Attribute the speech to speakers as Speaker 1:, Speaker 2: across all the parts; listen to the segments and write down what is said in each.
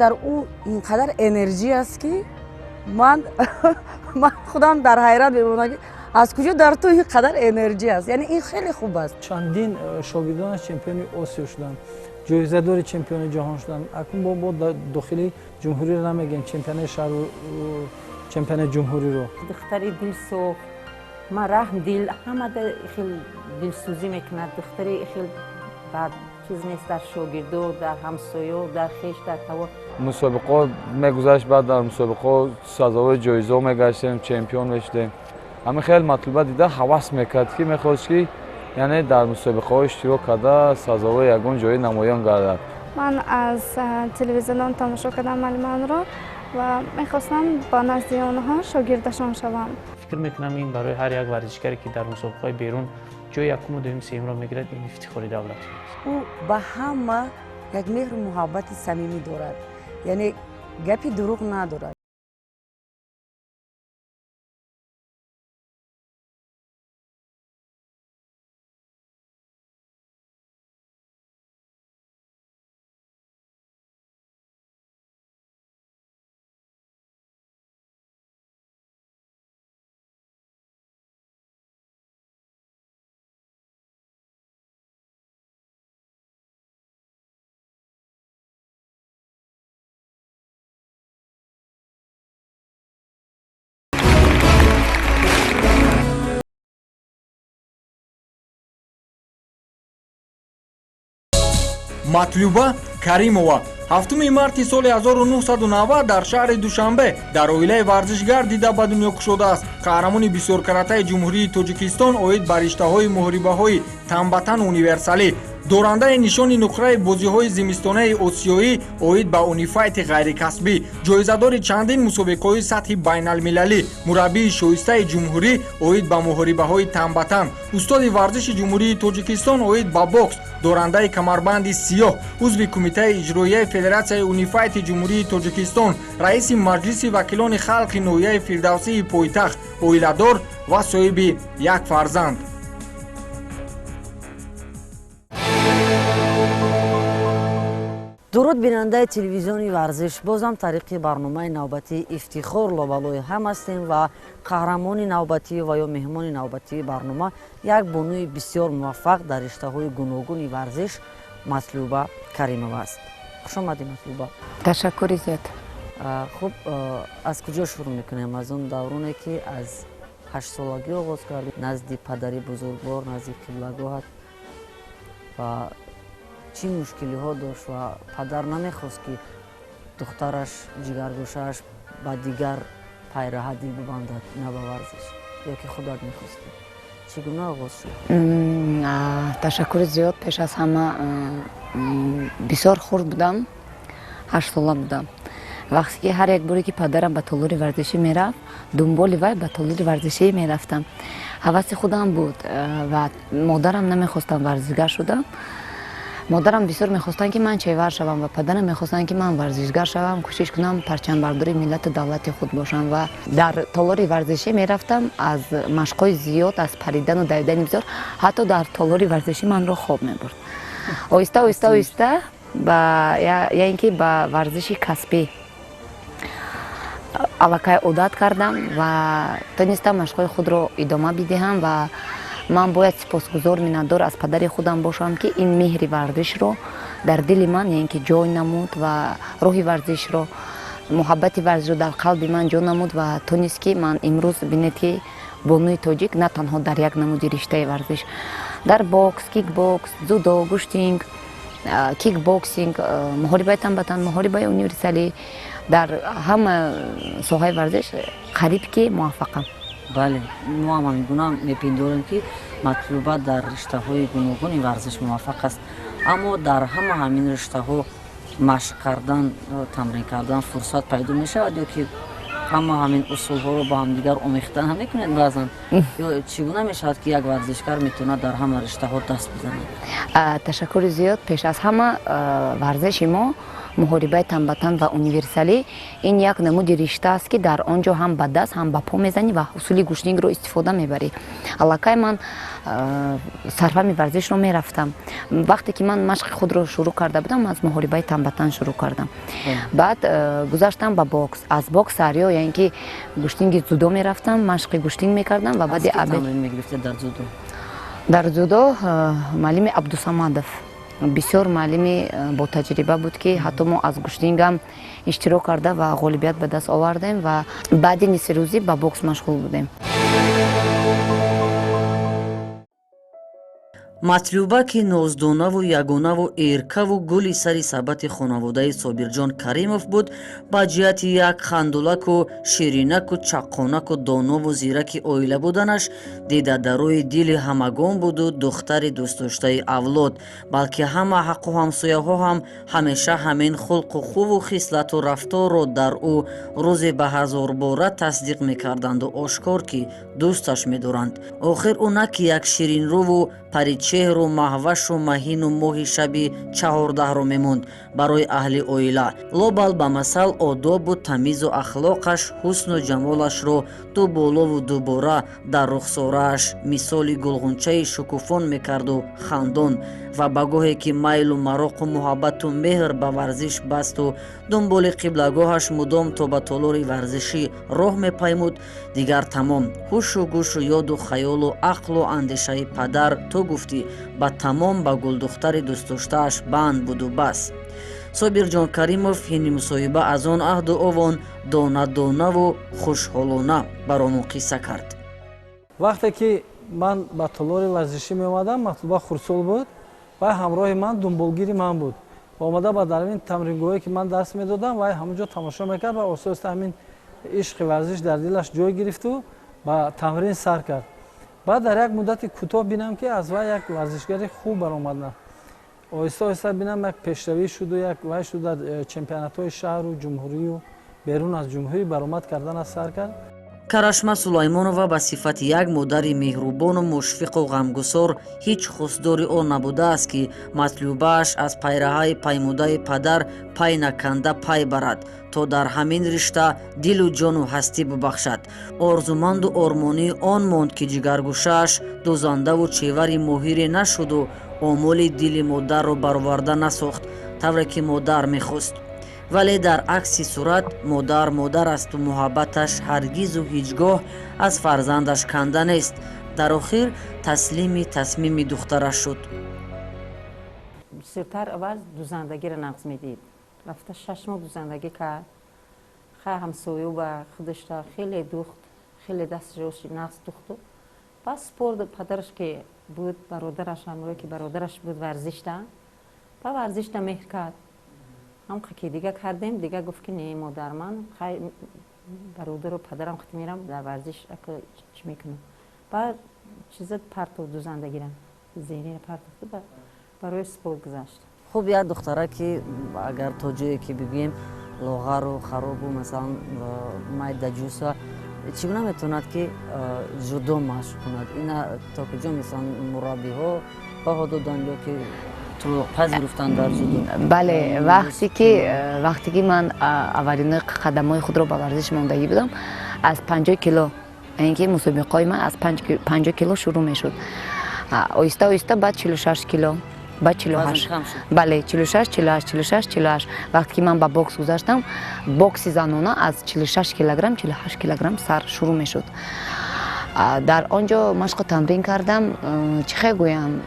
Speaker 1: Дар ӯ инқадар энергия аст, ки ман худам дар ҳайрат мемонам, ки аз куҷо дар ту инқадар энергия аст. Яъне ин хеле хуб аст.
Speaker 2: Чандин шогирдонаш чемпиони Осиё шуданд, ҷоизадори чемпиони ҷаҳон шуданд. Акнун мо дохили ҷумҳуриро намегӯем, чемпиони шаҳру чемпиони ҷумҳуриро.
Speaker 3: Духтари дилсӯз, ман раҳмдил, ҳамада хел дилсӯзӣ мекунад. Духтари хел бад чиз нест дар шогирдо, дар ҳамсоё, дар хеш, дар тавор.
Speaker 4: Мусобиқаҳо мегузашт, баъд дар мусобиқаҳо сазовори ҷоизаҳо мегаштем, чемпион мешудем. Ҳамин хел Матлуба дида ҳавас мекард, ки мехост, ки яъне дар мусобиқаҳо иштирок карда сазовори ягон ҷои намоён гардад.
Speaker 5: Ман аз телевизион тамошо кардам муаллимонро ва мехостам ба назди онҳо шогирдашон шавам.
Speaker 6: Фикр мекунам, ин барои ҳар як варзишгаре, ки дар мусобиқаҳои берун ҷои якуму дуюм, сеюмро мегирад, ин ифтихори давлат аст.
Speaker 1: Ӯ ба ҳама як меҳру муҳаббати самимӣ дорад, яъне гапи дурӯғ надорад.
Speaker 7: Матлуба Каримова 7 марти соли 1990 дар шаҳри Душанбе дар оилаи варзишгар дида ба дунё кушодааст. Қаҳрамони бисёркаратаи Ҷумҳурии Тоҷикистон оид ба риштаҳои муҳорибаҳои танбатан универсалӣ, дорандаи нишони нуқраи бозиҳои зимистонаи осиёӣ оид ба унифайти ғайрикасбӣ, ҷоизадори чандин мусобиқаҳои сатҳи байналмилалӣ, мураббии шоистаи ҷумҳурӣ оид ба муҳорибаҳои танбатан, устоди варзиши Ҷумҳурии Тоҷикистон оид ба бокс, дорандаи камарбанди сиёҳ, узви кумитаи иҷроияи Федератсияи унифайти Ҷумҳурии Тоҷикистон, раиси Маҷлиси вакилони халқи ноҳияи Фирдавсии пойтахт, оиладор ва соҳиби як фарзанд.
Speaker 8: Дуруд бинандаи телевизиони варзиш, бозам тариқи барномаи навбатии Ифтихор лобалои ҳам ҳастем ва қаҳрамони навбатӣ ва ё меҳмони навбатии барнома як бонуи бисёр муваффақ дар риштаҳои гуногуни варзиш Матлуба Каримова аст. Хуш омадӣ, Матлуба.
Speaker 9: Ташаккури зиёд.
Speaker 8: Хуб, аз куҷо шурӯъ мекунем? Аз он давроне, ки аз 8-солагӣ оғоз кардӣ, назди падари бузургвор, назди қиблагоҳат, ва чӣ мушкилиҳо дошт ва падар намехост, ки духтараш, ҷигаргӯшааш ба дигар пайраҳа дил бибандад, на ба варзиш, ё ки худат мехостӣ? Чӣ гуна оғоз шуд?
Speaker 9: Ташаккури зиёд. Пеш аз ҳама, бисёр хурд будам, 8-сола будам. Вақте ки ҳар як боре ки падарам ба толори варзишӣ мерафт, дунболи вай ба толори варзишӣ мерафтам. Ҳаваси худам буд ва модарам намехостам варзишгар шудам. Модарам бисёр мехостанд, ки ман чевар шавам, ва падарам мехостанд, ки ман варзишгар шавам, кӯшиш кунам парчамбардори миллату давлати худ бошам. Ва дар толори варзишӣ мерафтам, аз машқҳои зиёд, аз паридану давидани бисёр, ҳатто дар толори варзишӣ манро хоб мебурд. Оҳиста, оҳиста, оҳиста ба я ин ки ба варзиши касбӣ аллакай одат кардам ва тонистам машқҳои худро идома бидиҳам. Ва ман бояд сипосгузор, миннатдор аз падари худам бошам, ки ин меҳри варзишро дар дили ман, яъне ки ҷой намуд ва роҳи варзишро, муҳаббати варзишро дар қалби ман ҷо намуд ва тонист, ки ман имрӯз, бинед, ки бонуи тоҷик на танҳо дар як намуди риштаи варзиш, дар бокс, кикбокс, дзюдо, гӯштинг, кикбоксинг, муҳорибаи танбатан, муҳорибаи универсалӣ, дар ҳама соҳаи варзиш қариб ки муваффақам.
Speaker 8: Бале, мо ҳам ҳамин мепиндорем, ки Матлуба дар риштаҳои гуногуни варзиш муваффақ аст, аммо дар ҳама ҳамин риштаҳо машқ кардан, тамрин кардан фурсат пайдо мешавад ё ки Ҳама ҳамин усулҳоро ба ҳамдигар омехта намекунед баъзан? Ё чӣ гуна мешавад, ки як варзишгар метавонад дар ҳама риштаҳо даст бизанад?
Speaker 9: Ташаккури зиёд. Пеш аз ҳама, варзиши мо, муҳорибаи тан ба тан ва универсалӣ, ин як намуди ришта аст, ки дар он ҷо ҳам ба даст, ҳам ба по мезанӣ ва усули гӯштингро истифода мебарӣ. Аллакай ман сарфами варзишро мерафтам. Вақте ки ман машқи худро шурӯъ карда будам, аз муҳорибаи тан ба тан шурӯъ кардам, баъд гузаштам ба бокс. Аз бокс сарё, яъне ки гӯштинги дзюдо мерафтам, машқи гӯштинг мекардам ва баъди
Speaker 8: Дар
Speaker 9: дзюдо муаллими Абдусамадов бисёр муаллими ботаҷриба буд, ки ҳатто мо аз гӯштингам иштирок карда ва ғолибият ба даст овардем ва баъди нисфирӯзӣ ба бокс машғул будем.
Speaker 8: Матлуба, ки ноздонаву ягонаву эркаву гули сари сабати хонаводаи Собирҷон Каримов буд, ба ҷиҳати як хандулаку ширинаку чаққонаку донову зираки оила буданаш дидадарои дили ҳамагон буду духтари дӯстдоштаи авлод, балки ҳама ҳаққу ҳамсояҳо ҳам ҳамеша ҳамин хулқу хуву хислату рафторро дар ӯ рӯзе ба ҳазорбора тасдиқ мекарданду ошкор, ки дӯсташ медоранд. Охир ӯ на ки як ширинрӯву паричеҳру маҳвашу маҳину моҳи шаби 14-ро мемонд барои аҳли оила, лобал ба масал одобу тамизу ахлоқаш ҳусну ҷамолашро ду болову дубора дар рухсорааш мисоли гулғунчаи шукуфон мекарду хандон. Ва ба гоҳе ки майлу мароқу муҳаббату меҳр ба варзиш басту дунболи қиблагоҳаш мудом то ба толори варзишӣ роҳ мепаймуд, дигар тамом ҳушу гӯшу ёду хаёлу ақлу андешаи падар то гуфтӣ ба тамом ба гулдухтари дӯстдоштааш банд буду бас. Собирҷон Каримов ҳини мусоҳиба аз он аҳду овон дона-донаву хушҳолона баромон қисса кард.
Speaker 2: Вақте ки ман ба толори варзишӣ меомадам, Матлуба хурдсол буд вай ҳамроҳи ман, дунболгири ман буд. Омада ба дар ин тамрингоҳе, ки ман дарс медодам, вай ҳамонҷо тамошо мекард ва оҳиста оҳиста ҳамин ишқи варзиш дар дилаш ҷой гирифту ба тамрин сар кард. Баъд дар як муддати кӯтоҳ бинам, ки аз вай як варзишгари хуб баромадна. Оҳиста оҳиста бинам, як пешравӣ шуду як вай шуд, дар чемпионатҳои шаҳру ҷумҳурию берун аз ҷумҳурӣ баромад кардана сар кард.
Speaker 8: Карашма Сулаймонова ба сифати як модари меҳрубону мушфиқу ғамгусор ҳеҷ хусдори он набудааст, ки матлубааш аз пайраҳаи паймудаи падар пай наканда пай барад, то дар ҳамин ришта дилу ҷону ҳастӣ бубахшад. Орзуманду ормонии он монд, ки ҷигаргӯшааш дузандаву чевари моҳире нашуду омоли дили модарро бароварда насохт, тавре ки модар мехост. Вале дар акси сурат модар модар асту муҳаббаташ ҳаргизу ҳеҷ гоҳ аз фарзандаш канда нест. Дар охир таслими тасмими духтараш шуд.
Speaker 3: Бисёртар аввал дузандагиро нағз медид. Рафта 6 моҳ дузандагӣ кард. Хай, ҳамсою ба худашта хеле духт, хеле дастшоши нағз духту. Пас спорт падараш ки буд, бародараш ҳамроҳе ки бародараш буд варзишта, ба варзишта меҳр кард. Ҳам ки дига кардем, дига гуфт, ки не, модар, ман хай бародару падарам хати мерам дар варзиш чӣ мекунам. Баъд чиза партов, дузандагира зеҳнира партофту барои спорт гузашт.
Speaker 8: Хуб, як духтара, ки агар то ҷое ки бигӯем лоғару харобу, масалан, майдаҷуса, чӣ гуна метавонад, ки ҷудо машқ кунад? Ина то куҷо, масалан, мураббиҳо баҳо доданд ё ки пазируфтанд дар ҷудо?
Speaker 9: Бале, вақте ки ман аввалини қадамҳои худро ба варзиш мондагӣ будам, аз 50 кило, яъне ки мусобиқаҳои ман аз 50 кило шурӯъ мешуд, оҳиста оҳиста баъд 46 кило, баъд 48, бале, 46, 48, 46, 48. Вақте ки ман ба бокс гузаштам, бокси занона аз 46 килограмм, 48 килограмм сар шурӯъ мешуд. Дар он ҷо машқу тамрин кардам. Чӣ хел гӯям,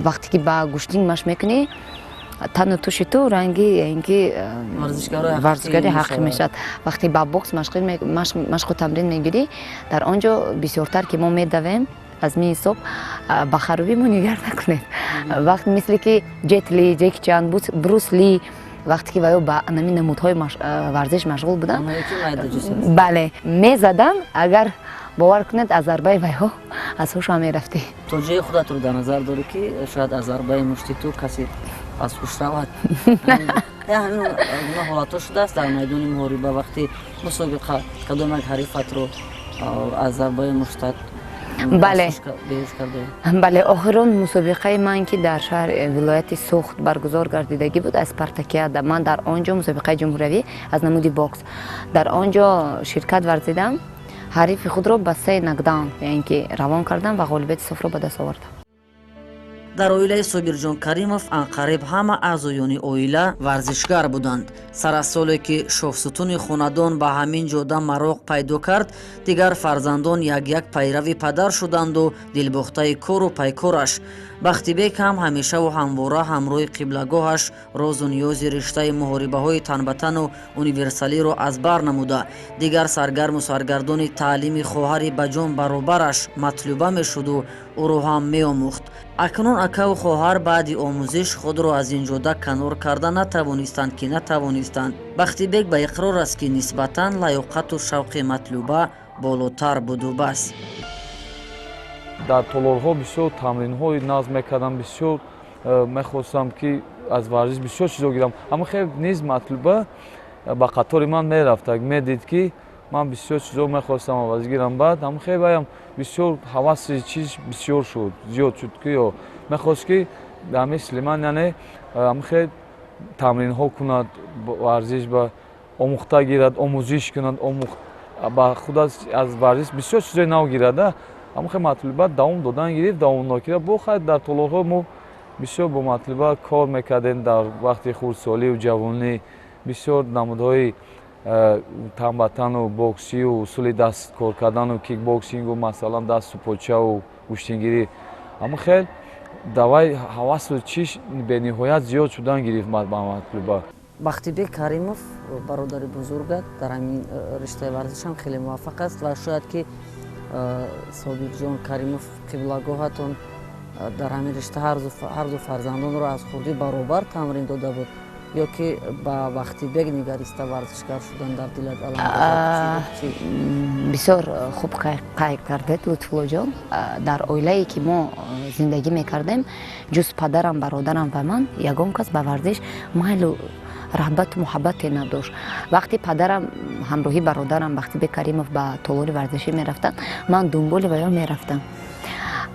Speaker 9: вақте ки ба гӯштинг машқ мекунӣ, тану туши ту ранги, яъне ки варзишгари ҳақиқӣ мешавад. Вақте ба бокс машқу тамрин мегирӣ, дар он ҷо бисёртар ки мо медавем, аз ми ҳисоб ба харобӣ мо нигар накунед. Вақт мисли ки Ҷет Ли, Ҷеки Чан, Брус Ли, вақте ки ваё ба анами намудҳои варзиш машғул буданд, бале, мезаданд, агар бовар кунед, аз зарбаи вайҳо аз ҳушам мерафтӣ.
Speaker 8: То ҷои худатро дар назар дорӣ, ки шояд аз зарбаи мушти ту касе Аз ҳуш равад. Ҳамин гуна ҳолатҳо шудааст дар майдони муҳориба, вақти мусобиқа кадом як ҳарифатро аз зарбаи муштат?
Speaker 9: Бале, бале, охирон мусобиқаи ман, ки дар шаҳр, вилояти Сухт баргузор гардидагӣ буд, аз спартакиада, ман дар он ҷо мусобиқаи ҷумҳуриявӣ аз намуди бокс, дар он ҷо ширкат варзидам, ҳарифи худро ба се нокдаун, яъне ки равон кардам ва ғолибияти софро ба даст овардам.
Speaker 10: Дар оилаи Собирҷон Каримов анқариб ҳама аъзоёни оила варзишгар буданд. Сар аз соле ки шоҳсутуни хонадон ба ҳамин ҷода мароқ пайдо кард, дигар фарзандон як-як пайрави падар шуданду дилбохтаи кору пайкораш. Бахтибек ҳам ҳамешаву ҳамвора ҳамроҳи қиблагоҳаш розу ниёзи риштаи муҳорибаҳои танбатану универсалиро аз бар намуда, дигар саргарму саргардони таълими хоҳари ба ҷон баробараш Матлуба мешуду ӯро ҳам меомӯхт. Акнун акаву хоҳар баъди омӯзиш худро аз ин ҷода канор карда натавонистанд, ки натавонистанд. Бахтибек ба иқрор аст, ки нисбатан лаёқату шавқи Матлуба болотар буду бас.
Speaker 4: Дар толорҳо бисёр тамринҳои назм мекардам, бисёр мехостам, ки аз варзиш бисёр чизо гирам. Аммо хел низ Матлуба ба қатори ман мерафта, медид, ки ман бисёр чизо мехостам аваз гирам. Баъд ҳам хел ваям бисёр ҳаваси чиз бисёр шуд, зиёд шуд, ки ё мехост, ки дар мисли ман, яъне ҳам хел тамринҳо кунад, варзиш ба омӯхта гирад, омӯзиш кунад, ба худ аз варзиш бисёр чизои нав гирада. Ҳамон хел Матлуба давом додан гирифт, давомнокира бо хайр. Дар толорҳо мо бисёр бо Матлуба кор мекардем. Дар вақти хурдсолию ҷавонӣ бисёр намудҳои танбатану боксию усули даст кор кардану кикбоксингу, масалан, дасту почаву гӯштингирӣ, ҳамон хел давай ҳавасу чиш бениҳоят зиёд шудан гирифт ба Матлуба.
Speaker 8: Бахтибек Каримов, бародари бузургат, дар ҳамин риштаи варзишам хеле муваффақ аст ва шояд ки Собирҷон Каримов, қиблагоҳатон, дар ҳамин ришта ҳарду фарзандонро аз хурдӣ баробар тамрин дода буд ё ки ба Бахтибек нигариста варзишгар шудан дар дилат?
Speaker 9: Бисёр хуб қайд кардед, Лутфуллоҷон. Дар оилае ки мо зиндагӣ мекардем, ҷуз падарам, бародарам ва ман ягон кас ба варзиш майлу раҳбату муҳаббате надошт. Вақте падарам ҳамроҳи бародарам Бахтибек Каримов ба толори варзишӣ мерафтанд, ман дунболи ваё мерафтам.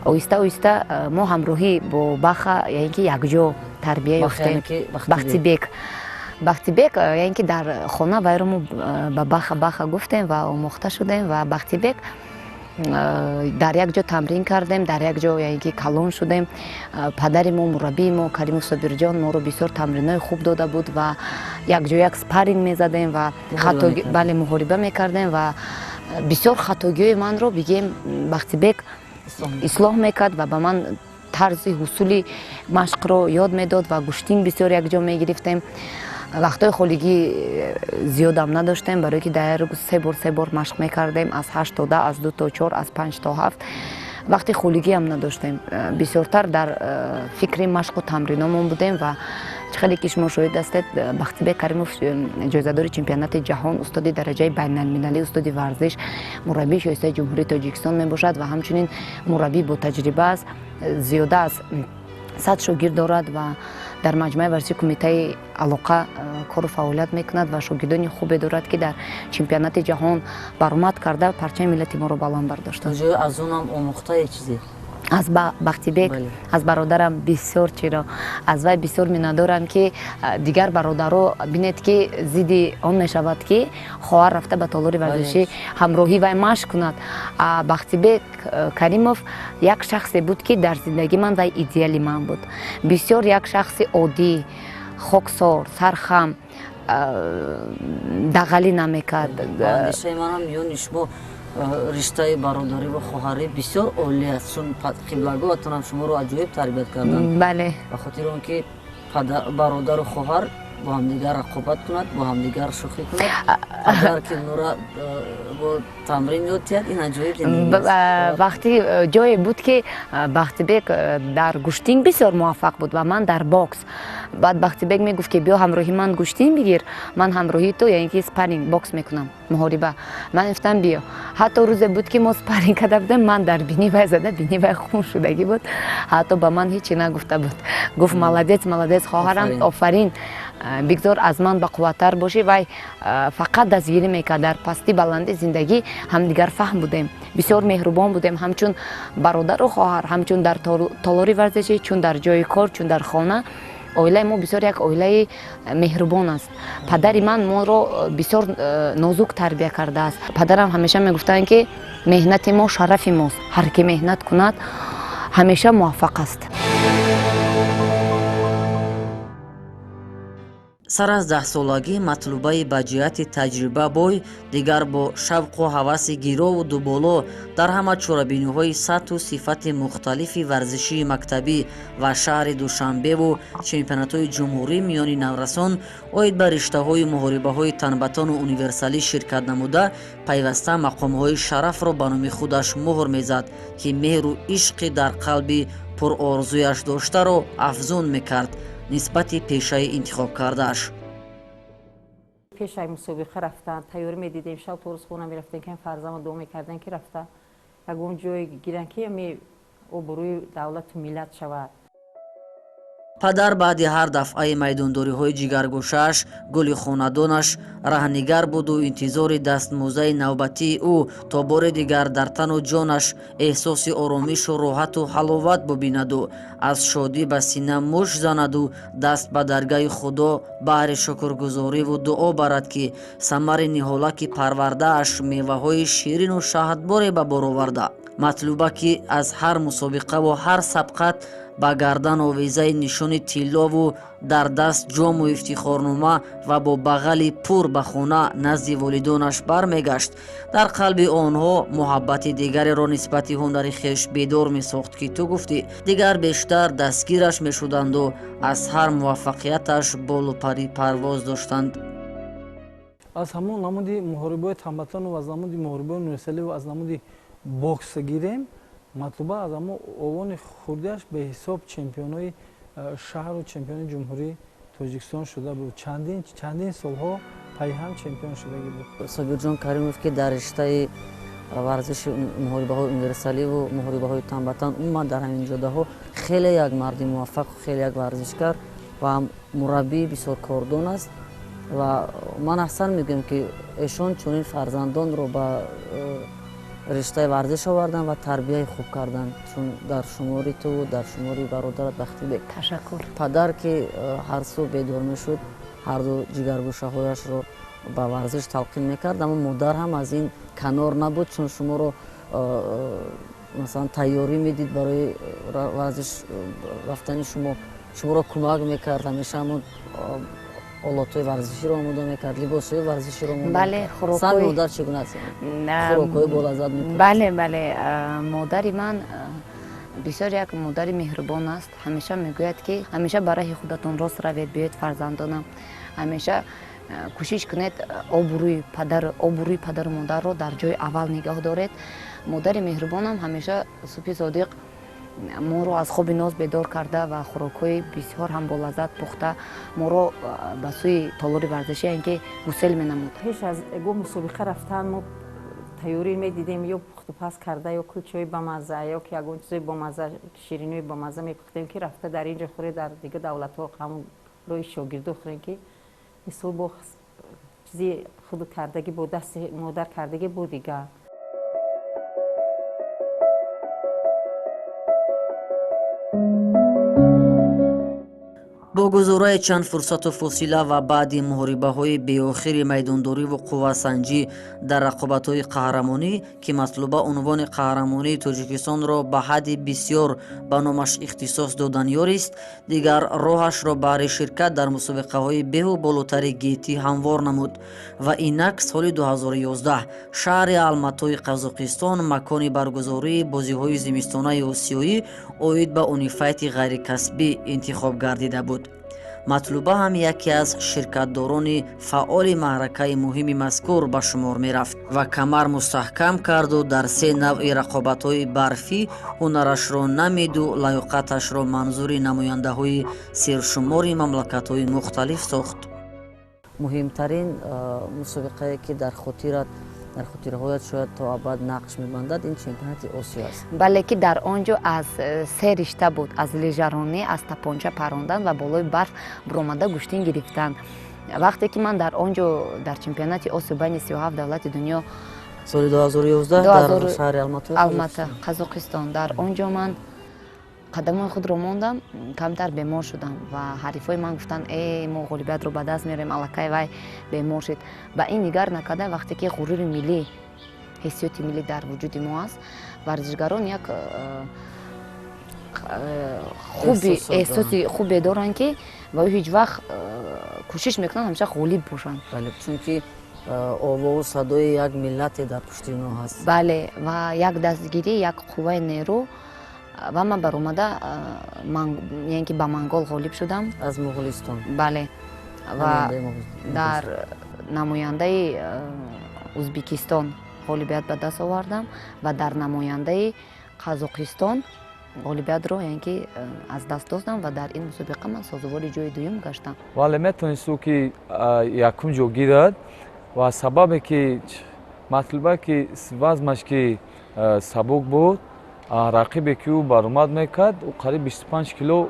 Speaker 9: Оҳиста оҳиста мо ҳамроҳӣ бо Баха, яъне ки якҷо тарбия ёфтем. Бахтибек, яъне ки дар хона вайро мо ба Баха, Баха гуфтем ва омӯхта шудем ва Бахтибек дар як ҷо тамрин кардем, дар як ҷо, яъне ки калон шудем. Падари мо, мураббии мо Каримов Собирҷон моро бисёр тамринҳои хуб дода буд ва якҷо як спарринг мезадем ва бале, муҳориба мекардем ва бисёр хатогиҳои манро, бигем, Бахтибек ислоҳ мекард ва ба ман тарзи ҳусули машқро ёд медод ва гӯштин бисёр якҷо мегирифтем. Вақтҳои холигӣ зиёдам надоштем, барое ки дар як рӯз се бор, се бор машқ мекардем, аз 8 то 10, аз 2 то 4, аз 5 то 7. Вақти холигиам надоштем, бисёртар дар фикри машқу тамриномон будем. Ва чӣ хеле ки шумо шоҳид ҳастед, Бахтибек Каримов ҷоизадори чемпионати ҷаҳон, устоди дараҷаи байналмилалӣ, устоди варзиш, мураббии шоистаи Ҷумҳурии Тоҷикистон мебошад ва ҳамчунин мураббӣ ботаҷриба аст, зиёда аз 100 шогирд дорад ва дар маҷмӯаи варзиши кумитаи алоқа кору фаъолият мекунад ва шогирдони хубе дорад, ки дар чемпионати ҷаҳон баромад карда, парчами миллати моро баланд бардоштанд.
Speaker 8: Аз онам омӯхтае чизе?
Speaker 9: Аз Бахтибек, аз бародарам бисёр чиро, аз вай бисёр миннатдорам, ки дигар бародаро бинед, ки зидди он мешавад, ки хоҳар рафта ба толори варзишӣ ҳамроҳӣ вай машқ кунад. Бахтибек Каримов як шахсе буд, ки дар зиндагии ман вай идеали ман буд. Бисёр як шахси оддӣ, хоксор, сархам, дағалӣ намекард.
Speaker 8: Андешаи манам, миёни шумо риштаи бародарӣ ва хоҳарӣ бисёр олӣ аст, чун қиблагоҳатонам шуморо аҷоиб тарбият карданд.
Speaker 9: Бале.
Speaker 8: Ба хотири он ки бародару хоҳар Бо ҳамдигар рақобат кунад, бо ҳамдигар шӯхӣ кунад, падар ки нура бо тамрин ёд диҳад, ин аҷоиб.
Speaker 9: Вақти ҷое буд, ки Бахтибек дар гӯштин бисёр муваффақ буд ва ман дар бокс. Баъд Бахтибек мегуфт, ки биё, ҳамроҳи ман гӯштин бигир, ман ҳамроҳи ту, яъне ки спарринг бокс мекунам, муҳориба. Ман гуфтам, биё. Ҳатто рӯзе буд, ки мо спарринг карда будем, ман дар бини вай зада, бини вай хун шудагӣ буд. Ҳатто ба ман ҳечи нагуфта буд, гуфт: «Молодец, молодец, хоҳарам, офарин, бигзор аз ман бақувваттар бошӣ». Вай фақат дастгирӣ мекард. Дар пастӣ баланди зиндагӣ ҳамдигарфаҳм будем, бисёр меҳрубон будем, ҳамчун бародару хоҳар, ҳамчун дар толори варзишӣ, чун дар ҷои кор, чун дар хона. Оилаи мо бисёр як оилаи меҳрубон аст. Падари ман моро бисёр нозук тарбия кардааст. Падарам ҳамеша мегуфтанд, ки меҳнати мо шарафи мост, ҳар ки меҳнат кунад, ҳамеша муваффақ аст.
Speaker 10: Сар аз 10-солагӣ Матлубаи ба ҷиҳати таҷриба бой дигар бо шавқу ҳаваси гирову дуболо дар ҳама чорабиниҳои сатҳу сифати мухталифи варзишии мактабӣ ва шаҳри Душанбеву чемпионатҳои ҷумҳурӣ миёни наврасон оид ба риштаҳои муҳорибаҳои танбатону универсалӣ ширкат намуда, пайваста мақомҳои шарафро ба номи худаш муҳр мезад, ки меҳру ишқи дар қалби пурорзуяш доштаро афзун мекард нисбати пешаи интихобкардааш.
Speaker 3: Пешаи мусобиқа рафтан тайёрӣ медидем, шаб то рӯз хона мерафтем, ки фарзандо дуо мекардем, ки рафта ягон ҷое гиранд, ки ами обрӯи давлату миллат шавад.
Speaker 10: Падар баъди ҳар дафъаи майдондориҳои ҷигаргӯшааш гули хонадонаш раҳнигар буду интизори дастмӯзаи навбатии ӯ, то бори дигар дар тану ҷонаш эҳсоси оромишу роҳату ҳаловат бубинаду аз шодӣ ба сина муш занаду даст ба даргаҳи Худо баҳри шукргузориву дуо барад, ки самари ниҳолаки парвардааш меваҳои ширину шаҳдборе ба бор оварда. Матлуба, ки аз ҳар мусобиқаву ҳар сабқат ба гардан овезаи нишони тиллову дар даст ҷому ифтихорнома ва бо бағали пур ба хона назди волидонаш бармегашт, дар қалби онҳо муҳаббати дигареро нисбати ҳунари хеш бедор месохт, ки ту гуфтӣ, дигар бештар дастгираш мешуданду аз ҳар муваффақияташ болу пари парвоз доштанд.
Speaker 2: Аз ҳамон намуди муҳорибаҳои танбатону аз намуди муҳорибаҳои универсаливу аз намуди бокс гирем, Матлуба аз ҳамон овони хурдиаш беҳисоб чемпионои шаҳру чемпиони ҷумҳурии Тоҷикистон шуда буд, чандин чандин солҳо пайҳам чемпион шудагӣ буд.
Speaker 8: Собирҷон Каримов, ки дар риштаи варзиши муҳорибаҳои универсаливу муҳорибаҳои танбатан, умуман дар ҳамин ҷодаҳо хеле як марди муваффақ, хеле як варзишгар ва мураббии бисёр кордон аст. Ва ман аҳсан мегӯям, ки эшон чунин фарзандонро ба риштаи варзиш овардан ва тарбияи хуб кардан, чун дар шумори ту, дар шумори бародарат Бахтибек.
Speaker 9: Ташаккур.
Speaker 8: Падар, ки ҳар субҳ бедор мешуд, ҳарду ҷигаргӯшаҳояшро ба варзиш талқин мекард, аммо модар ҳам аз ин канор набуд, чун шуморо масалан тайёрӣ медид барои варзиш рафтани шумо, шуморо кӯмак мекард, ҳамеша ҳамон олотҳои варзиширо омода мекард, либосҳои варзиширо.
Speaker 9: Бале.
Speaker 8: Хӯрокҳои модар чӣ гуна аст? Хӯрокҳои болаззат мепухт?
Speaker 9: Бале, модари ман бисёр як модари меҳрубон аст. Ҳамеша мегӯяд, ки ҳамеша ба раҳи худатон рост равед, биёед, фарзандонам, ҳамеша кӯшиш кунед, обрӯи падар, обрӯи падару модарро дар ҷои аввал нигоҳ доред. Модари меҳрубонам ҳамеша субҳи содиқ моро аз хоби ноз бедор карда ва хӯрокҳои бисёр ҳам болаззат пухта, моро ба сӯи толори варзишӣ, яъне ки гусел менамуд.
Speaker 3: Пеш аз ягон мусобиқа рафтан мо тайёрӣ медидем, ё пухтупаз карда, ё кулчаҳои бамазза, ё ки ягон чизои бомазза, шириниҳои бомазза мепухтем, ки рафта дар ин ҷо хӯре, дар дигар давлатҳо ҳамон роҳи шогирдо хӯрем, ки мисол бо чизи худ кардагӣ, бо дасти модар кардагӣ бо дигар.
Speaker 10: Бо гузораи чанд фурсату фосила ва баъди муҳорибаҳои беохири майдондориву қуввасанҷӣ дар рақобатҳои қаҳрамонӣ, ки Матлуба унвони қаҳрамонии Тоҷикистонро ба ҳадди бисёр ба номаш ихтисос додан ёрист, дигар роҳашро баҳри ширкат дар мусобиқаҳои беҳу болотари гетӣ ҳамвор намуд. Ва инак соли 2011 шаҳри Алматои Қазоқистон макони баргузории бозиҳои зимистонаи осиёӣ оид ба унифайти ғайрикасбӣ интихоб гардида буд. Матлуба ҳам яке аз ширкатдорони фаъоли маъракаи муҳими мазкур ба шумор мерафт ва камар мустаҳкам карду дар се навъи рақобатҳои барфӣ ҳунарашро намиду лаёқаташро манзури намояндаҳои сершумори мамлакатҳои мухталиф сохт.
Speaker 8: Муҳимтарин мусобиқае ки дар хотират, дар хотираҳоят шояд то абад нақш мебандад, ин чемпионати Осиё аст.
Speaker 9: Бале, ки дар он ҷо аз се ришта буд: аз лижаронӣ, аз тапонча парондан ва болои барф буромада гӯштин гирифтан. Вақте ки ман дар он ҷо дар чемпионати Осиё байни 37 давлати дунё
Speaker 8: соли 2011 дар шаҳри Алмато,
Speaker 9: Алмата, Қазоқистон, дар он ҷо ман қадамҳои худро мондам, камтар бемор шудам ва ҳарифҳои ман гуфтанд: э, мо ғолибиятро ба даст меорем, аллакай вай бемор шуд. Ба ин нигар накарда, вақте ки ғурури миллӣ, ҳиссиёти миллӣ дар вуҷуди мо аст, варзишгарон як хуби эҳсоси хубе доранд, ки ва ҳеҷ вақт кӯшиш мекунанд ҳамеша ғолиб бошанд.
Speaker 8: Бале, чунки овозу садои як миллате дар пушти онҳо ҳаст.
Speaker 9: Бале, ва як дастгирӣ, як қувваи нерӯ. Ва ман баромада, яъне ки ба Монгол ғолиб шудам.
Speaker 8: Аз Моғулистон.
Speaker 9: Бале, ва дар намояндаи Ӯзбекистон ғолибият ба даст овардам ва дар намояндаи Қазоқистон ғолибиятро, яъне ки, аз даст додам ва дар ин мусобиқа ман созовори ҷои дуюм гаштам.
Speaker 4: Вале метавонист ӯ ки якум ҷо гирад ва сабабе ки Матлуба ки вазмаш ки сабук буд, рақибе ки ӯ баромад мекард, ӯ қариб 25 кило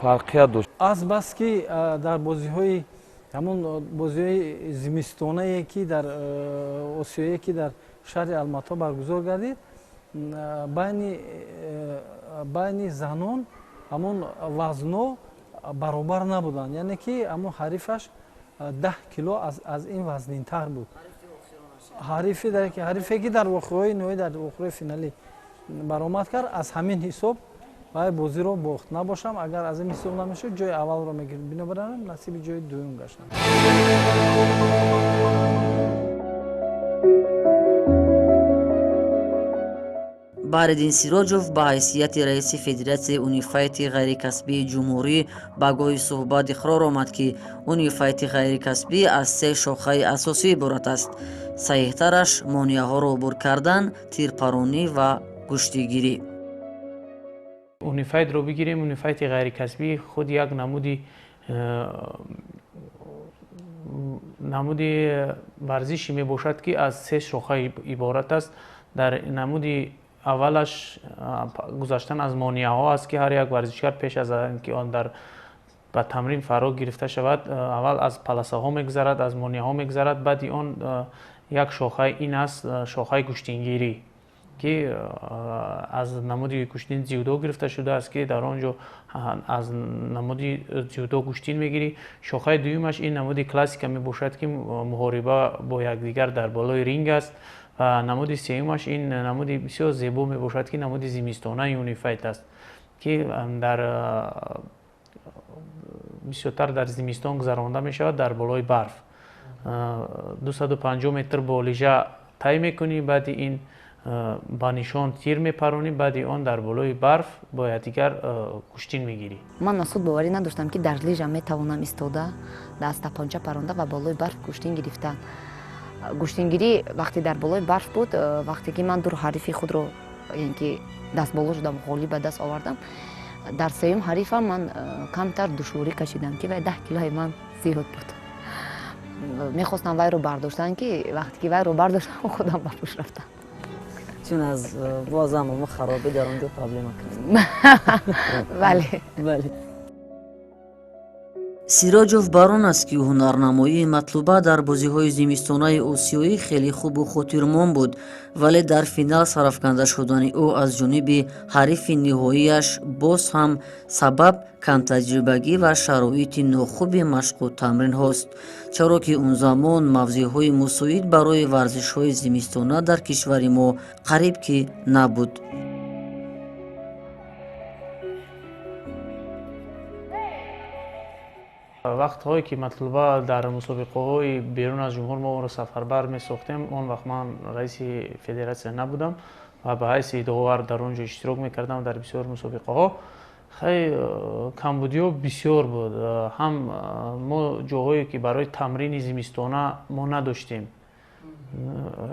Speaker 4: фарқият дошт.
Speaker 2: Азбаски дар бозиҳои, ҳамон бозиҳои зимистонае ки дар Осиёе ки дар шаҳри Алмато баргузор гардид, байни занон ҳамон вазно баробар набуданд, яъне ки ҳамон ҳарифаш 10 кило аз ин вазнинтар буд. Ҳарифе ки дар воқеаҳои ниҳоӣ, дар воқеаҳои финалӣ баромад кард, аз ҳамин ҳисоб вай бозиро бохт. Набошам, агар аз ин ҳисоб намешуд, ҷои аввалро мегирифт. Бинобар ин насиби ҷои дуюм гаштам.
Speaker 10: Баҳриддин Сироҷов ба ҳайсияти раиси Федератсияи унифайти ғайрикасбии ҷумҳурӣ ба гоҳи суҳбат иқрор омад, ки унифайти ғайрикасбӣ аз се шохаи асосӣ иборат аст. Саҳиҳтараш монеаҳоро убур кардан, тирпаронӣ ва гӯштигирӣ.
Speaker 6: Унифайтро бигирем, унифайти ғайрикасбӣ худ як намуди варзише мебошад, ки аз се шоха иборат аст. Дар намуди аввалаш гузаштан аз монеаҳо аст, ки ҳар як варзишгар пеш аз он ки он дар ба тамрин фаро гирифта шавад, аввал аз паласаҳо мегузарад, аз монеаҳо мегузарад. Баъди он як шохаи ин аст шохаи гӯштингирӣ, ки аз намуди гӯштин дзюдо гирифта шудааст, ки дар он ҷо аз намуди дзюдо гӯштин мегирӣ. Шохаи дуюмаш ин намуди классика мебошад, ки муҳориба бо якдигар дар болои ринг аст. Ва намуди сеюмаш ин намуди бисёр зебо мебошад, ки намуди зимистонаи унифайт аст, ки дар бисёртар дар зимистон гузаронда мешавад дар болои барф. 250 метр бо лижа тай мекунӣ, баъди ин ба нишон тир мепаронӣ, баъди он дар болои барф бо якдигар гӯштин мегирӣ.
Speaker 9: Ман аз худ боварӣ надоштам, ки дар лижа метавонам истода, аз тапонча паронда ва болои барф гӯштин гирифтан. Гӯштингирӣ вақте дар болои барф буд, вақте ки ман дур ҳарифи худро, яъне ки дастболо шудам, ғолиб ба даст овардам, дар сеюм ҳарифам ман камтар душворӣ кашидам, ки вай 10 килои ман зиёд буд. Мехостам вайро бардоштан, ки вақте ки вайро бардоштам, худам ба пӯш рафтам.
Speaker 8: Чун аз бозам мо харобӣ дар он ҷо проблема кардем.
Speaker 9: Бале.
Speaker 8: Бале.
Speaker 10: Сироҷов бар он аст, ки ҳунарнамоии Матлуба дар бозиҳои зимистонаи осиёӣ хеле хубу хотирмон буд, вале дар финал сарафканда шудани ӯ аз ҷониби ҳарифи ниҳоияш боз ҳам сабаб камтаҷрибагӣ ва шароити нохуби машқу тамринҳост, чаро ки он замон мавзеъҳои мусоид барои варзишҳои зимистона дар кишвари мо қариб ки набуд.
Speaker 6: Вақтҳое ки Матлуба дар мусобиқаҳои берун аз ҷумҳур мо онро сафарбар месохтем, он вақт ман раиси федератсия набудам ва ба ҳайси довар дар он ҷо иштирок мекардам дар бисёр мусобиқаҳо. Хай, камбудиҳо бисёр буд. Ҳам мо ҷоҳое ки барои тамрини зимистона мо надоштем.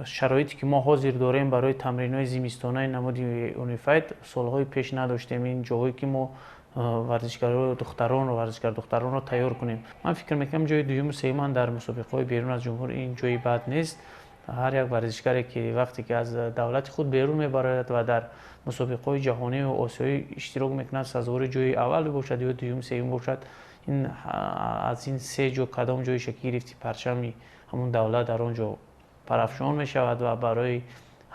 Speaker 6: Шароите ки мо ҳозир дорем барои тамринҳои зимистонаи намуди Унифайт, солҳои пеш надоштем. Ин ҷоҳое ки мо варзишгаро духтаронро, варзишгар духтаронро тайёр кунем. Ман фикр мекунам, ҷои дуюму сеюман дар мусобиқаҳои берун аз ҷумҳур ин ҷои бад нест. Ҳар як варзишгаре ки вақте ки аз давлати худ берун мебарояд ва дар мусобиқаҳои ҷаҳонию осиёӣ иштирок мекунад, сазовори ҷои аввал бошад ё дуюм, сеюм бошад, ин аз ин се ҷо кадом ҷоиша ки гирифти, парчами ҳамун давлат дар он ҷо парафшон мешавад ва барои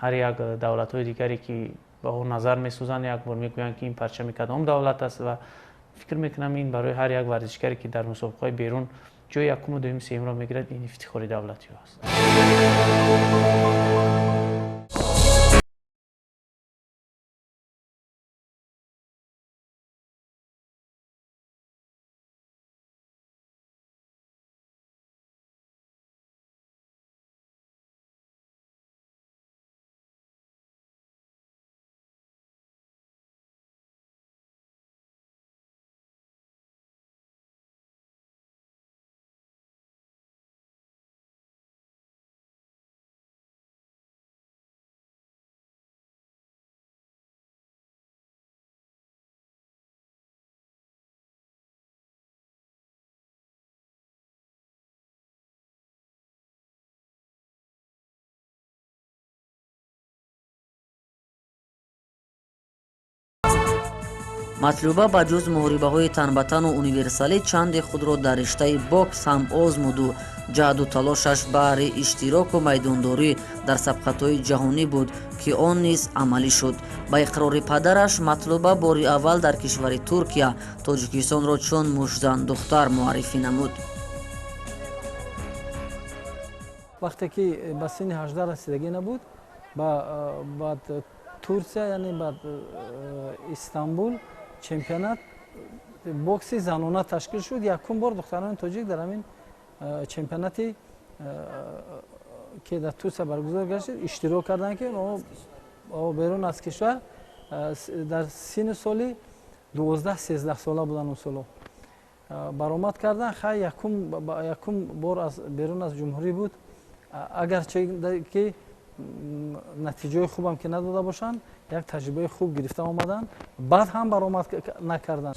Speaker 6: ҳар як давлатҳои дигаре ки ба он назар месӯзанд, як бор мегӯянд ки ин парчами кадом давлат аст. Ва фикр мекунам, ин барои ҳар як варзишгаре ки дар мусобиқаҳои берун ҷои якуму, дуюм, сеюмро мегирад, ин ифтихори давлати ӯ аст.
Speaker 10: Матлуба ба ҷуз муҳорибаҳои танбатану универсалӣ чанде худро дар риштаи бокс ҳам озмуду ҷаҳду талошаш баҳри иштироку майдондорӣ дар сабқатҳои ҷаҳонӣ буд, ки он низ амалӣ шуд. Ба иқрори падараш, Матлуба бори аввал дар кишвари Туркия Тоҷикистонро чун муштзан-духтар муаррифӣ намуд.
Speaker 2: Вақте ки ба синни 18 расидагӣ набуд, ба Турсия, яъне ба Истанбул чемпионат бокси занона ташкил шуд. Якум бор духтарони тоҷик дар ҳамин чемпионати ки дар Турсия баргузор гардид, иштирок карданд, ки онҳо берун аз кишвар дар синну соли 12-13 сола буданд. Он соло баромад карданд. Хай, якум бор берун аз ҷумҳурӣ буд. Агарчи ки натиҷаҳои хубам ки надода бошанд, як таҷрибаи хуб гирифта омаданд, баъд ҳам баромад накарданд.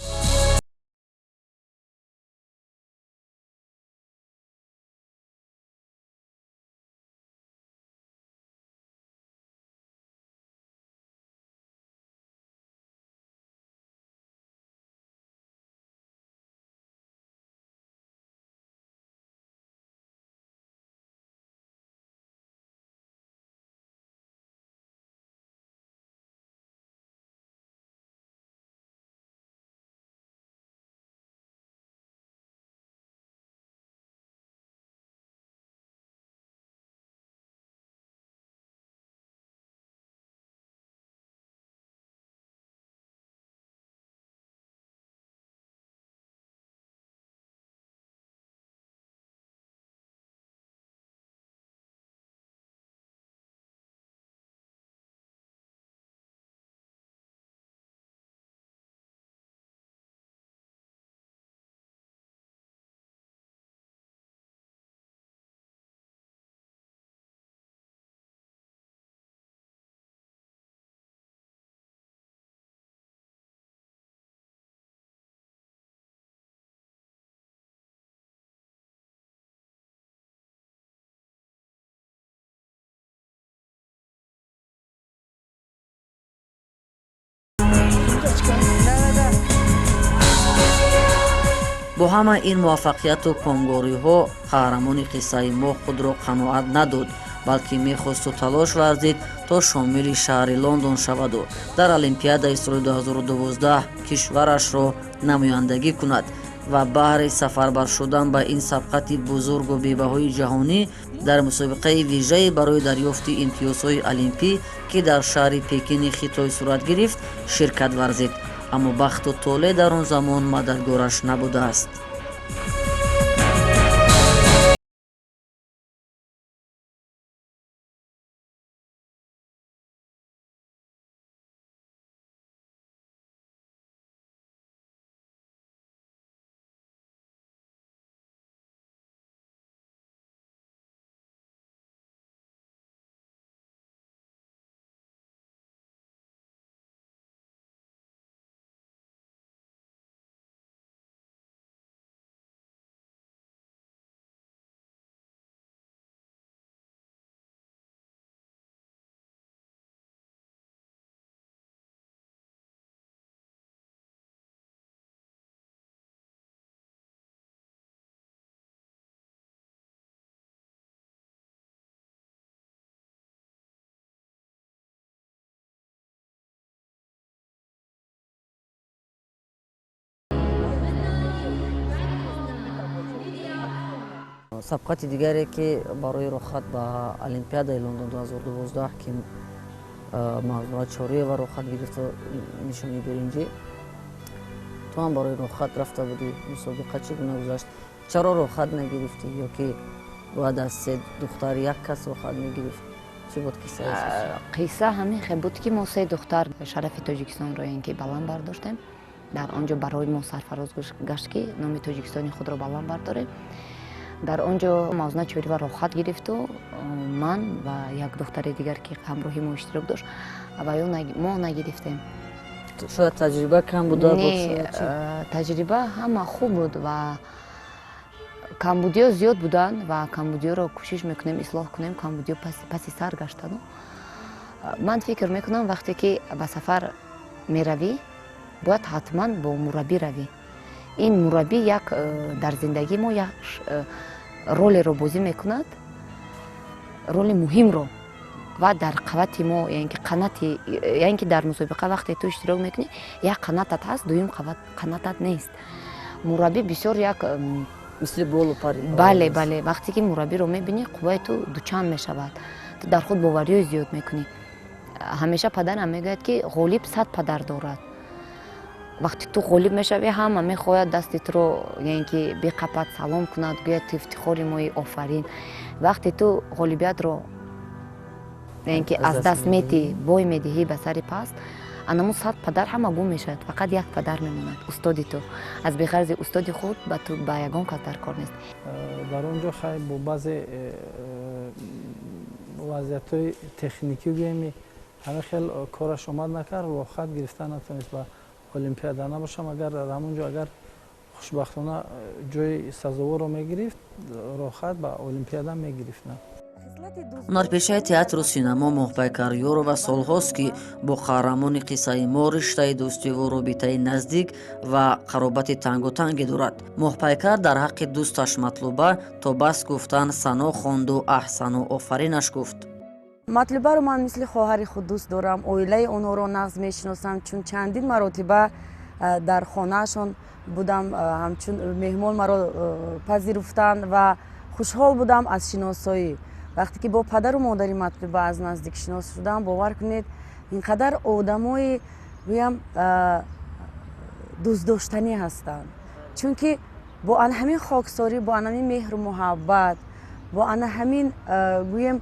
Speaker 10: Бо ҳама ин муваффақияту комгориҳо қаҳрамони қиссаи мо худро қаноат надод, балки мехосту талош варзид, то шомили шаҳри Лондон шаваду дар Олимпиадаи соли 2012 кишварашро намояндагӣ кунад. Ва баҳри сафарбар шудан ба ин сабқати бузургу бебаҳои ҷаҳонӣ дар мусобиқаи вижае барои дарёфти имтиёзҳои олимпӣ, ки дар шаҳри Пекини Хитой сурат гирифт, ширкат варзид, аммо бахту толеъ дар он замон мададгораш набудааст.
Speaker 8: Сабқати дигаре ки барои роҳхат ба Олимпиадаи Лондон 2012, ки Мавзуна Чориева роҳхат гирифта, нишони биринҷӣ, ту ҳам барои роҳхат рафта будӣ. Мусобиқа чӣ гуна гузашт? Чаро роҳхат нагирифтӣ? Ё ки бояд аз се духтар як кас роҳхат мегирифт? Чӣ буд қиссаи?
Speaker 9: Қисса ҳамин хел буд, ки мо се духтар шарафи Тоҷикистонро ин ки баланд бардоштем. Дар он ҷо барои мо сарфароз гашт, ки номи Тоҷикистони худро баланд бардорем. Дар он ҷо Мавзуна Чорива роҳхат гирифту ман ва як духтари дигар, ки ҳамроҳи мо иштирок дошт, ва ё мо нагирифтем.
Speaker 8: Шояд таҷриба кам буда?
Speaker 9: Не, таҷриба ҳама хуб буд ва камбудиҳо зиёд буданд ва камбудиҳоро кӯшиш мекунем ислоҳ кунем. Камбудиҳо паси сар гаштану ман фикр мекунам, вақте ки ба сафар меравӣ, бояд ҳатман бо мураббӣ равӣ. Ин мураббӣ як дар зиндагии мо як ролеро бозӣ мекунад, роли муҳимро, ва дар қавати мо, яъне ки қанати, яъне ки дар мусобиқа вақте ту иштирок мекунӣ, як қанатат ҳаст, дуюм қанатат нест. Мураббӣ бисёр як
Speaker 8: мисли болу пари.
Speaker 9: Бале, бале, вақте ки мураббиро мебинӣ, қувваи ту дучанд мешавад, ту дар худ бовариҳои зиёд мекунӣ. Ҳамеша падарам мегӯяд, ки ғолиб 100 падар дорад. Вақте ту ғолиб мешавӣ, ҳама мехоҳад дасти туро, яъне ки биқапад, салом кунад, гӯяд: «Ту ифтихори мои, офарин». Вақте ту ғолибиятро, яъне ки аз даст метиҳӣ, бой медиҳӣ ба сари паст, анамун 100 падар ҳама гум мешавад, фақат як падар мемонад, устоди ту. Аз беғарзи устоди худ ба ту ба ягон кас дар кор нест.
Speaker 2: Дар он ҷо хай бо баъзе вазъиятҳои техникӣ гӯем, ҳамин хел кораш омад накард, роҳхат гирифта натавонист ба Олимпиада. Набошам, агар дар ҳамон ҷо агар хушбахтона ҷои сазоворро мегирифт, роҳхат ба Олимпиада мегирифт.
Speaker 10: Ҳунарпешаи театру синамо Моҳпайкар Ёрова солҳост, ки бо қаҳрамони қиссаи мо риштаи дӯстиву робитаи наздик ва қаробати тангутанге дорад. Моҳпайкар дар ҳаққи дӯсташ Матлуба то бас гуфтан сано хонду аҳсану офаринаш гуфт.
Speaker 1: Матлубаро ман мисли хоҳари худ дӯст дорам. Оилаи онҳоро нағз мешиносам, чун чандин маротиба дар хонаашон будам, ҳамчун меҳмон маро пазируфтанд ва хушҳол будам аз шиносоӣ. Вақте ки бо падару модари Матлуба аз наздик шинос шудам, бовар кунед, ин қадар одамои, гӯям, дӯстдоштанӣ ҳастанд, чунки бо ана ҳамин хоксорӣ, бо ана ҳамин меҳру муҳаббат, бо ана ҳамин, гӯем,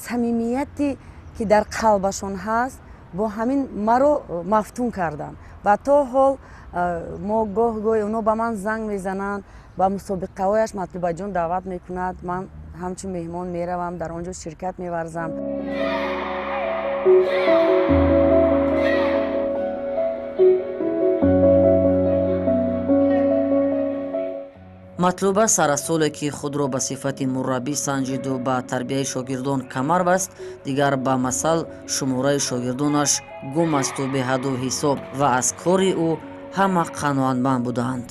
Speaker 1: самимияте ки дар қалбашон ҳаст, бо ҳамин маро мафтун карданд. Ва то ҳол мо гоҳ гоҳ онҳо ба ман занг мезананд, ба мусобиқаҳояш Матлубаҷон даъват мекунад, ман ҳамчун меҳмон меравам, дар он ҷо ширкат меварзам.
Speaker 10: Матлуба сар аз соле, ки худро ба сифати мураббӣ санҷиду ба тарбияи шогирдон камар баст, дигар ба масал шумораи шогирдонаш гум асту беҳаду ҳисоб ва аз кори ӯ ҳама қаноатманд будаанд.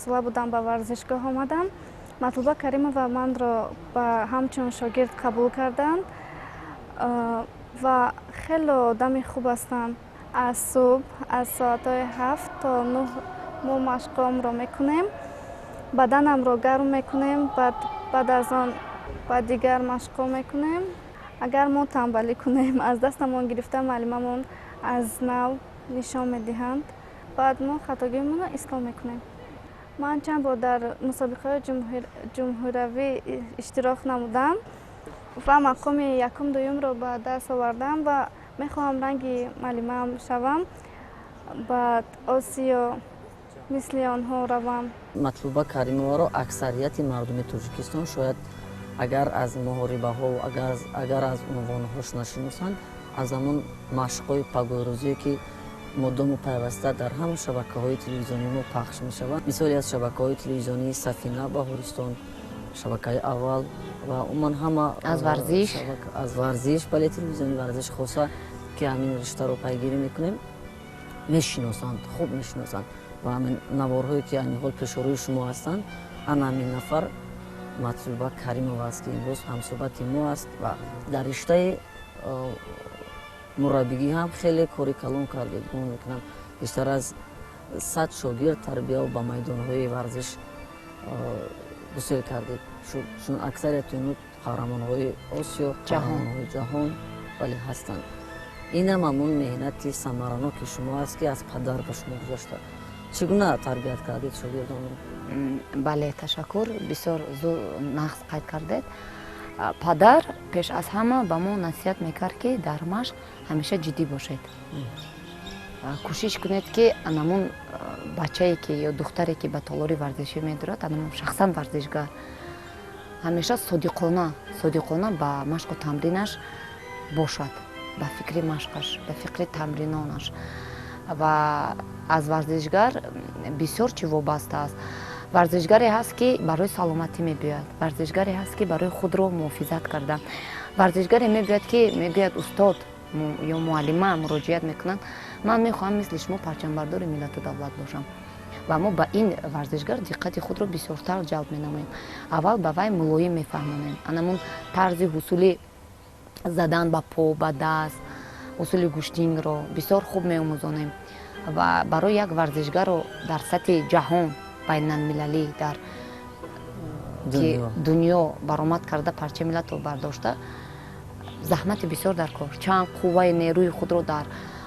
Speaker 5: Сола будам, ба варзишгоҳ омадам. Матлуба Каримова манро ба ҳамчун шогирд қабул карданд ва хеле одами хуб ҳастанд. Аз субҳ аз соатҳои 7 то 9 мо машқомро мекунем, баданамро гарм мекунем, баъд аз он ба дигар машқҳо мекунем. Агар мо танбалӣ кунем, аз дастамон гирифта муаллимамон аз нав нишон медиҳанд, баъд мо хатогиамонро ислоҳ мекунем. Ман чанд бор дар мусобиқаҳои ҷумҳуравӣ иштирок намудам ва мақоми якум, дуюмро ба даст овардам ва мехоҳам ранги муаллимаам шавам. Ба Осиё мисли онҳо равам.
Speaker 8: Матлуба Каримоваро аксарияти мардуми Тоҷикистон шояд агар аз муҳорибаҳо, агар аз унвонҳош нашиносанд, аз ҳамон машқҳои пагоҳрӯзие ки мудому пайваста дар ҳама шабакаҳои телевизионии мо пахш мешаванд, мисоле аз шабакаҳои телевизионии Сафина, Баҳористон, шабакаи аввал ва умуман ҳама
Speaker 9: аз варзиш,
Speaker 8: аз варзиш, бале, телевизиони варзиш хоса ки ҳамин риштаро пайгирӣ мекунем, мешиносанд, хуб мешиносанд. Ва ҳамин наворҳое ки айни ҳол пешорӯи шумо ҳастанд, ана ҳамин нафар Матлуба Каримова аст, ки имрӯз ҳамсӯҳбати мо аст ва дар риштаи мураббигӣ ҳам хеле кори калон кардед. Гумон мекунам бештар аз 100 шогирд тарбияву ба майдонҳои варзиш гусел кардед, чун аксарияти онҳо қаҳрамонҳои Осиё, қаҳрамонҳои ҷаҳон бале ҳастанд. Инам ҳамон меҳнати самараноки шумо аст, ки аз падар ба шумо гузашта. Чӣ гуна тарбият кардед шогирдонро?
Speaker 9: Бале, ташаккур, бисёр зур нағз қайд кардед. Падар пеш аз ҳама ба мо насиҳат мекард, ки дар машқ ҳамеша ҷиддӣ бошед, кӯшиш кунед, ки анамун бачае ки ё духтаре ки ба толори варзишӣ медурад, анамун шахсан варзишгар ҳамеша содиқона ба машқу тамринаш бошад, ба фикри машқаш, ба фикри тамринонаш. Ва аз варзишгар бисёр чӣ вобаста аст. Варзишгаре ҳаст, ки барои саломатӣ мебиёяд, варзишгаре ҳаст, ки барои худро муҳофизат кардан, варзишгаре мебиёяд, ки мегӯяд устод ё муаллима муроҷиат мекунанд, ман мехоҳам мисли шумо парчамбардори миллату давлат бошам. Ва мо ба ин варзишгар диққати худро бисёртар ҷалб менамоем. Аввал ба вай мулоим мефаҳмонем, анамун тарзи ҳусули задан ба по, ба даст, усули гӯштингро бисёр хуб меомӯзонем. Ва барои як варзишгарро дар сатҳи ҷаҳон, байналмилалӣ, дар дунё баромад карда, парчаи миллатро бардошта, заҳмати бисёр дар кор, чанд қувваи нерӯи худро дар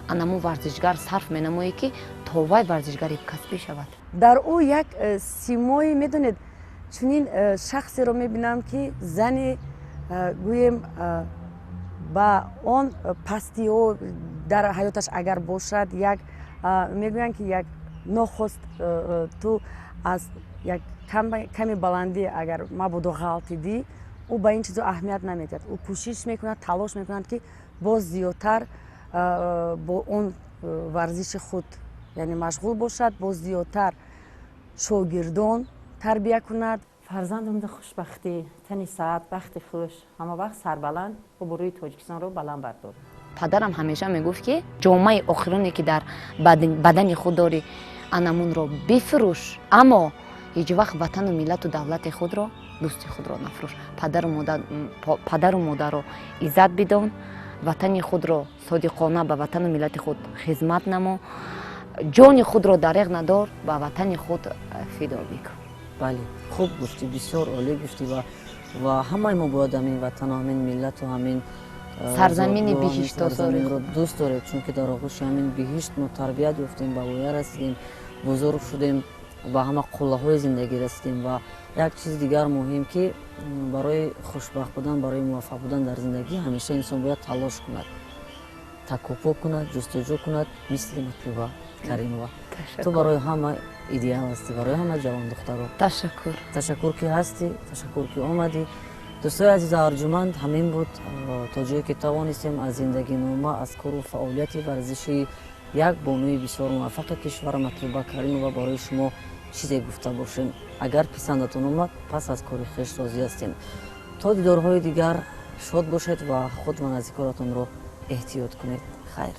Speaker 9: анамун варзишгар сарф менамоӣ, ки то вай варзишгари касбӣ шавад.
Speaker 1: Дар ӯ як симои, медонед, чунин шахсеро мебинам, ки зани гӯем ба он пастиҳо дар ҳаёташ агар бошад, як мегӯянд, ки як нохост ту аз як ками баландӣ агар мабодо ғалтидӣ, ӯ ба ин чизо аҳамият намедиҳад. Ӯ кӯшиш мекунад, талош мекунад, ки боз зиёдтар бо он варзиши худ, яъне машғул бошад, боз зиёдтар шогирдон тарбия кунад.
Speaker 3: Фарзандам хушбахтӣ, тани саат, бахти хуш, ҳама вақт сарбаланд, обрӯи Тоҷикистонро баланд бардор.
Speaker 9: Падарам ҳамеша мегуфт, ки ҷомаи охироне ки дар бадани худ дорӣ, анамунро бифурӯш, аммо ҳеҷ вақт ватану миллату давлати худро, дӯсти худро нафурӯш. Падару модарро иззат бидон, ватани худро содиқона ба ватану миллати худ хизмат намо, ҷони худро дареғ надор, ба ватани худ фидо бикун.
Speaker 8: Бале, хуб гуфтӣ, бисёр олӣ гуфтӣ. Ва ҳамаи мо бояд ҳамин ватану ҳамин миллату ҳамин
Speaker 9: сарзамини биҳиштосориро
Speaker 8: дӯст дорем, чунки дар оғӯши ҳамин биҳишт мо тарбият ёфтем, ба воя расидем, бузург шудем, ба ҳама қуллаҳои зиндагӣ расидем. Ва як чизи дигар муҳим, ки барои хушбахт будан, барои муваффақ будан дар зиндагӣ ҳамеша инсон бояд талош кунад, такопӯ кунад, ҷустуҷӯ кунад, мисли Матлуба Каримова. Ту барои ҳама идеал ҳастӣ, барои ҳама ҷавондухтаро.
Speaker 9: Ташаккур.
Speaker 8: Ташаккур, ки ҳастӣ, ташаккур, ки омадӣ. Дӯстои азизу арҷуманд, ҳамин буд то ҷое ки тавонистем аз зиндагинома, аз кору фаъолияти варзишии як бонуи бисёр муваффақи кишвар Матлуба Каримова барои шумо чизе гуфта бошем. Агар писандатон омад, пас аз кори хеш розӣ ҳастем. То дидорҳои дигар шод бошед ва худ ва наздикоратонро эҳтиёт кунед. Хайр.